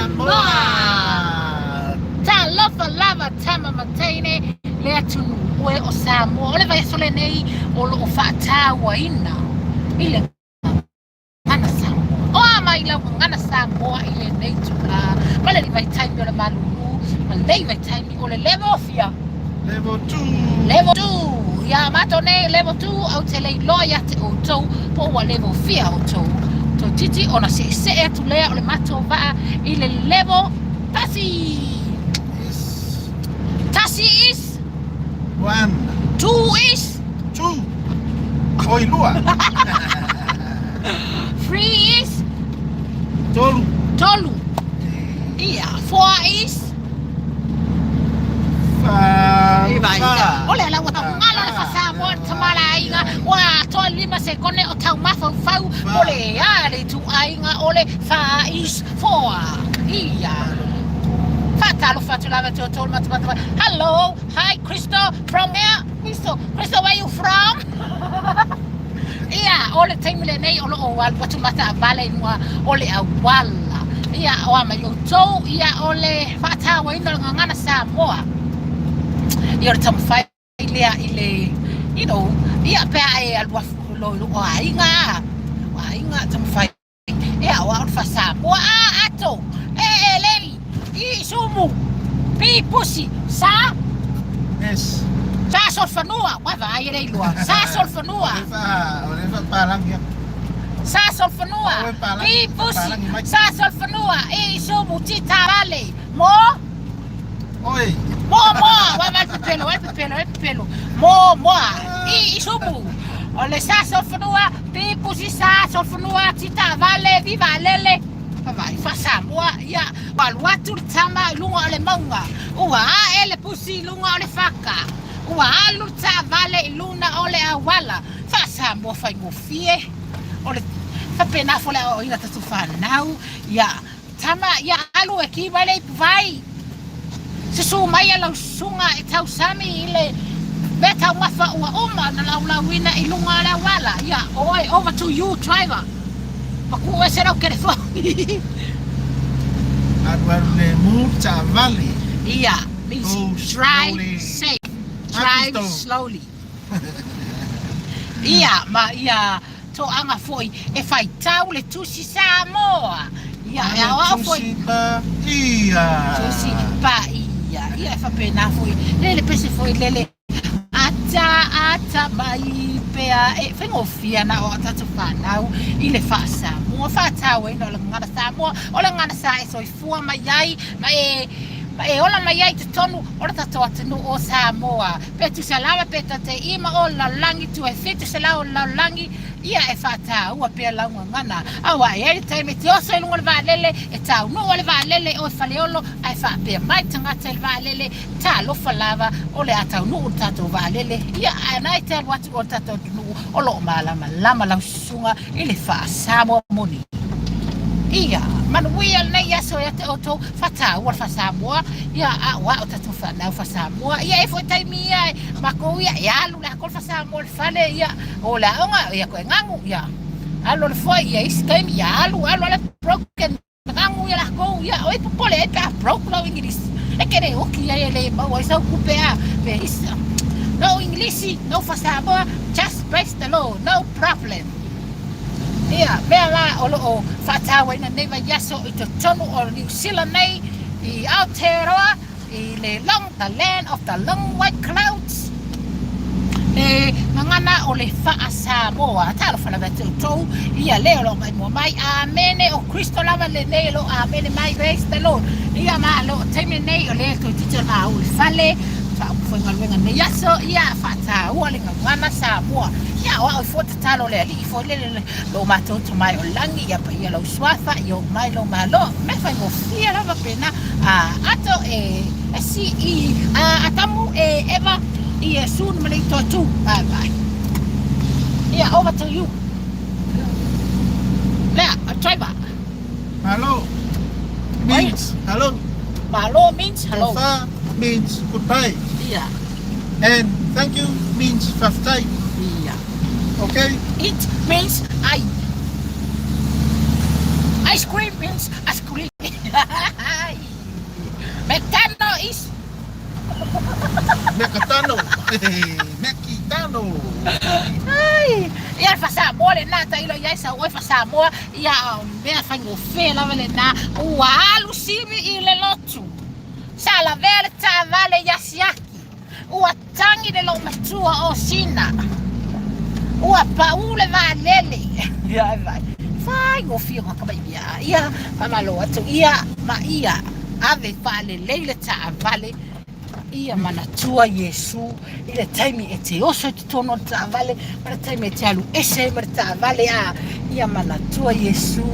Samoa! Talofa lava tama ma teine le atunuu oe o Samoa. O le vaiaso lenei o loo faatauaina i le gagana Samoa. O a mai lau gagana Samoa i lenei itulā ma le vaitaimi o le malūlū ma lenei vaitaimi o le level fia? Level 2. Level 2. Ia matou nei level 2 ou te le iloa ia te outou po ua level fia outou. Toeitiiti ona seesee atu lea o le matou vaa i le level tasi. Yes. Tasi is? One. Two is? Two. Oi lua. Three is? Tolu. Tolu. Ia, four is? O le ala ua taugalo le faa-Samoa le tamaoaiga ua atoa le 5 sekone o tau mafaufau mo le a le ituaiga o le fa is four. Ia. Faatalofa atu lava te outou le matamata. Hello, hi Crystal from where? Crystal, Crystal where you from? Ia, o le taimi lenei o lo o alu atu mataavale i luga o le auala. Ia, o a mai outou, ia, o le faatauaina o le gagana Samoa. Ia, o le taumafai lea i le, you know, ia, pe a e alu afu lo i lou aiga, o aiga, taumafai. E aoao le faa-Samoa, A ato, E elei, I sumu, P pusi, Sa? Yes. Sa solofanua, ua vaai e le iloa. Sa solofanua. O le faapalangi atu. Sa solofanua, P pusi, Sa solofanua, I sumu, T taavale, Mo? Oi. Mo moa, ua vaai le pepelo, vaai le pepelo, vaai le pepelo. Mo moa, I isumu. O le sa solofanua, Pi pusi sa solofanua, ti taavale, vi vaalele. Vaai, faa-Samoa, ia, ua alu atu le tama i luga o le mauga. Ua ae le pusi i luga o le faka. Ua alu le taavale i luna o le auala. Faa-Samoa faigofie. O le faapena foi le aoaoina o tatou fanau, ia, Tama ia alu e ki mai le ipuvai. Susu mai a lau susuga e tausami i le mea taumafa ua uma na laulauina i luga o le auala. Ia oe, over to you driver. Maku ese lau telefoni. Alualu lemu le taavale. Ia, means Go drive slowly. safe. Drive Apisto. slowly. Ia, ma ia toaga foi e faitau le Tusi Samoa. Ia, e aoao foi. Tusi Paia. Tusi Paia. Ia, e faapena foi. Lele pese foi lele. Ata, ata mai pea. E faigofie ana o tatou fanau i le faa-Samoa. Faatauaina o le gagana Samoa. O le gagana sa e soifua mai ai ma e, ma e ola mai ai i totonu o le tatou atunuu o Samoa. Pe tusa lava pe ta te ima o le lalolagi tu e 700 o le lalolagi, ia e faataua pea lau gagana. Aua e i ai le taimi e te oso i luga o le vaalele, e taunuu ai le vaalele i oe Faleolo, ae faapea mai le tagata i le vaalele, Talofa lava, o le a taunuu le tatou vaalele, ia ae na e te alu atu i o le tatou atunuu o lo o malamalama lau susuga i le faa-Samoa moni. Ia, manuia lenei aso ia te outou, faataua le faa-Samoa, ia aoao tatou fanau faa-Samoa, ia e foi taimi ia e makou ia e alu lakou le faa-Samoa i le fale, ia o le aoga, ia koe gagu, ia alu alu foi, ia isi taimi, ia alu alu alu broken gagu ia lakou, ia oi popole ai pe a broke lau English, e ke le oki ai e le maua ai sau kupe a, pe isi, no English, no faa-Samoa, just praise the Lord, no problem. Ia, mea la o lo o faatauaina nei vaiaso i totonu o Niu Sila nei, i Aotearoa, i le long, the land of the long white clouds, le gagana o le faa-Samoa. Talofa lava ia te outou, ia le o lo o maimoa mai. Amene, o Kristo lava lenei o lo o amene mai, praise the Lord. Ia ma lo o taimi lenei o lea toeitiiti o le maau i le fale, faafaigaluega nei aso, ia faataua le gagana Samoa. Ia o au e fua tatalo le Alii foi lele lo matou Tama o le lagi, ia paia lou suafa, ia oo mai lou malo, mea faigofie lava pena a ato e esi i a Atamu e Eva i Iesu na malei toa tu. Bye bye. Ia over to you. Lea, a driver. Hello means hello. Malo means hello. Tofa means goodbye. Ia. And thank you means fafetai. Ia. Okay? It means I. Ice cream means ice cream. Mekano is Mekatano. Mekitano. Ai, ia le faasamoa lena tailo i ai sau oe faasamoa ia o mea faigofie lava lena ua alu simi i le lotu sa lavea le taavale i asiaki ua tagi le loomatua o Sina ua pau le vaalele ia e vai faigofie ka mai ia ia faamalo atu ia ma ia ave faalelei le taavale Ia manatua Iesu i le taimi e te oso i totonu o le taavale ma le taimi e te alu ese ai ma le taavale a ia manatua Iesu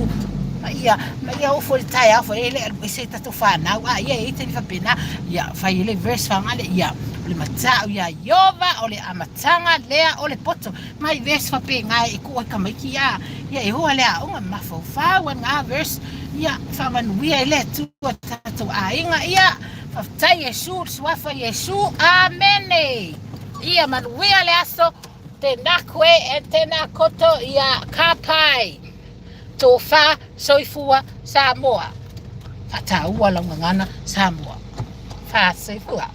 ma ia ma ia oo foi i le taeao foi e le alu ese ai tatou fanau a ia e i ai taimi faapena ia fai ai le verse faagale ia o le matau ia Iova o le amataga lea o le poto mai verse faapena e tuu ai tamaiti a ia e hoa le aoga mafaufau ai na verse ia faamanuia i le Atua tatou aiga ia Faafetai Iesu, le suafa Iesu. Amene. Ia manuia le aso. Tēnā koe and tēnā koutou ia ka pai. Tō whā soifua Samoa. Whātāua lau gagana Samoa. Whā soifua.